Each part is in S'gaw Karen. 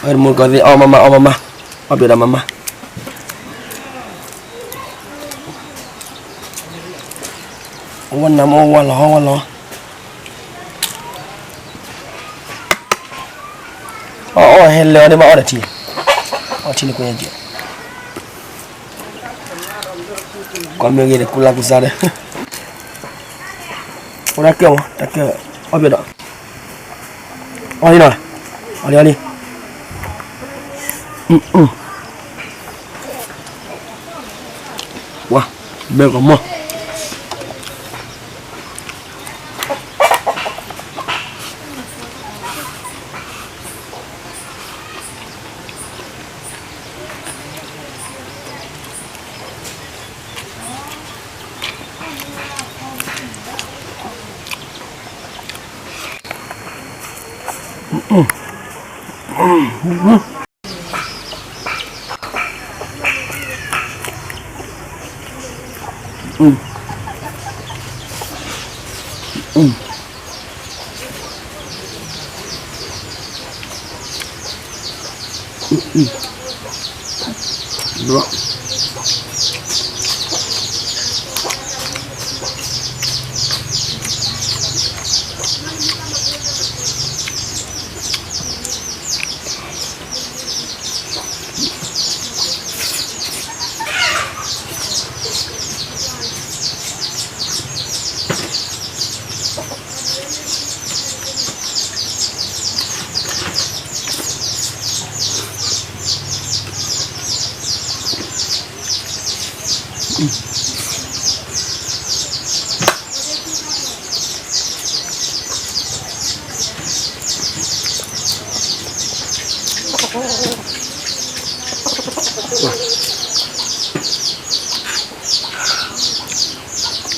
အမူကီၢ်သ့ၣ် အီၣ်မးမး အီၣ်မးမး, အီၣ်ပၠးဒီးမးမး, ဝဲနမ့ၢ်ဝါလီၤ ဝါလီၤ, အီၣ်အီၣ်ဟဲလၢအီၤဒ်ဘၣ်အီၣ်ဒီးထံ, အီၣ်ထံန့ၣ်ကွဲယဲၢ်, ကွၢ်မ့ၢ်ဂ့ၤဒီးကူလၢ်ကူစါဒီး, အိၣ်တၢ်ကၢၢ်မး တၢ်ကၢၢ်, အီၣ်ပၠးဒီး အီၣ်လံနီၤ, အီၣ်လံ အီၣ်လံ, ဝါ, ဘဲကမီၢ်,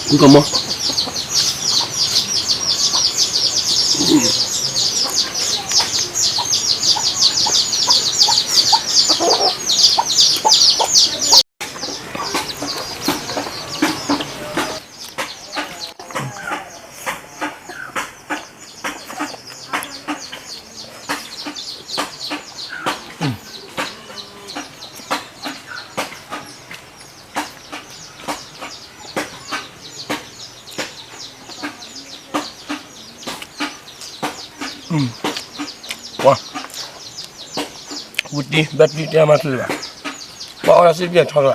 ဝံကမီၢ်, ဝံတံၢ် ဘဲတံၢ်တဲမၤတလၢၤဘၣ်, ပှၤအီၣ်တၢ်စံၣ်ပျဲၢ်ထီလၢၤ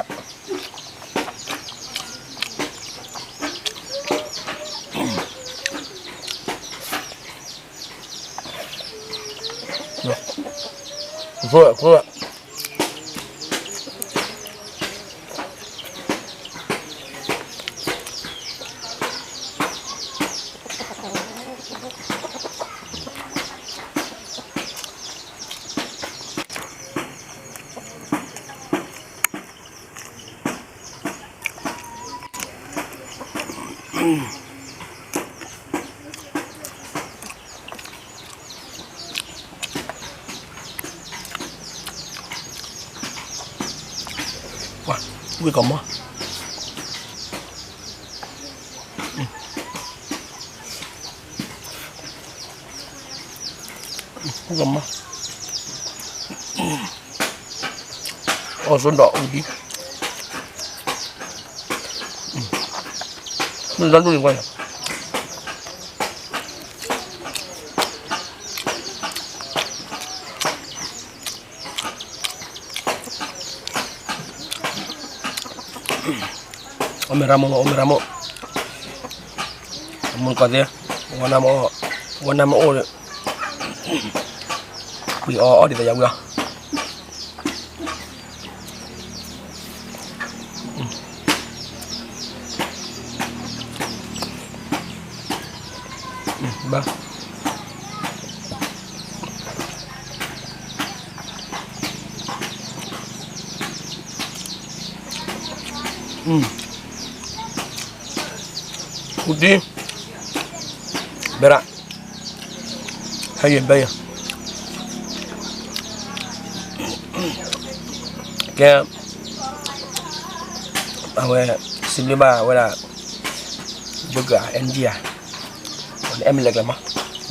ဘၣ်, အဃိ ဝံကမီၢ်, ဝံကမီၢ်, အီၣ်စိဒီးဝံတံၢ်, မ့ၢ်တၢ်ဒိၣ်န့ၣ်ကွၢ်ယၤ အီၣ်မ့ၢ်ရမိၢ် အီၣ်မ့ၢ်ရမိၢ်, အမူကီၢ်သ့ၣ်, ဝဲနမ့ၢ်အိၣ်, ဝဲနမ့ၢ်အိၣ်ဒီး, ကွံာ်အီၣ်အီၣ်ဒ်သိးယၤဝံၤလီၤ. ဘၣ် ဝံတံၢ်, ဘဲဒၣ်, ဟဲယဘဲယၤ, ကဲ, အဝဲ, စံးဘျုးဘၣ်ဝဲဒၣ်, ယိကၤ အၣ်အၣ်ကၠံဧါ, အဲၣ်မ့ၢ်လဲၤကျဲမး,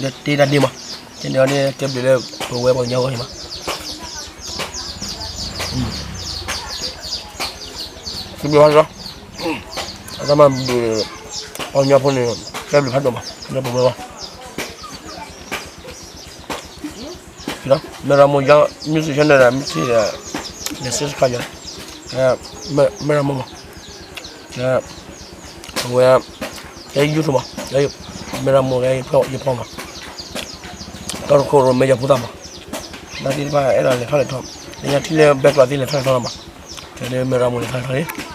လၢတ့တၢ်ဒ့မး, ကဲန့ၣ်အီၤန့ၣ် ကဲဘျုးလၢပဝဲပှၤကညီအဂီၢ်န့ၣ်မး. စံးဘျုးဖးဒိၣ်, အတၢ်မၤဘျုး ပှၤကညီဖိန့ၣ် ကဲဘျုးဖးဒိၣ်မး လၢပဝဲဘၣ်. မဲရမိၢ်ယါ music channel ဒီး music ဒီး subscribe ယၤ, မဲရမိၢ်မး, အဝဲ ကဲ YouTube မး, မဲရမိၢ်ကဲ ယဖီမး, တၢ်တခိၣ်ရိၣ်မဲယၤဖိသၣ်မး, နာ်သ့ၣ်တဖၣ်အဲၣ်ဒိးလဲၤထီၣ်လဲၤထီၣ်, လၢညါထံၣ်လၢ background သ့ၣ်လဲၤထီၣ်လဲၤထီၣ်လီၤမး, ကဲလၢမဲရမိၢ်လဲၤထီၣ်လဲၤထီၣ်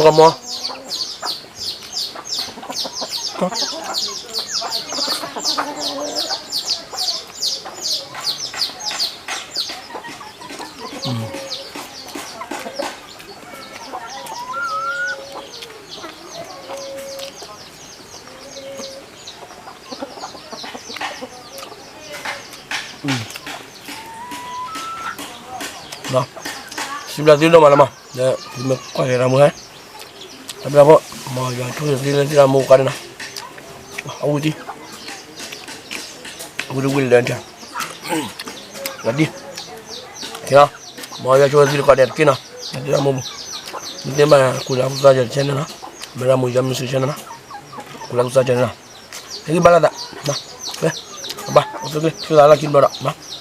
လံ. မ့ၢ်ကမီၤ, စံးဘျုးသုဒိၣ်မးလၢမး, မ့ၢ်ကွၢ်က့ၤတၢ်မူဟဲ, တၢ်ဘျုးဖိ, မ်ယွၤဆိၣ်ဂ့ၤသုလၢသုတၢ်မူကါဒၣ်နီၤ, အဝံၣ်တံၢ်, အဝံၣ်တံၢ်ဝံၣ်လၢ ယၤဒံၣ်, မ်ယွၤဆိၣ်ဂ့ၤသုတကးဒဲးတက့ၢ်နီၤ, သုတၢ်မူပူၤ, သုမ့ၢ်မၤကူၣ်လၢ်ကူၣ်သးယၤတကဲန့ၣ်နီၤ, မဲရမိၢ်ယါ music channel နီၤ, ကူၣ်လၢ်ကူၣ်သးယၤန့ၣ်နီၤ, ဟဲက့ၤဘၣ်လၢသး, ဘၣ်, ဆိၣ်ဂ့ၤ ဆိၣ်ဂ့ၤလၢခံဘျီဒီး,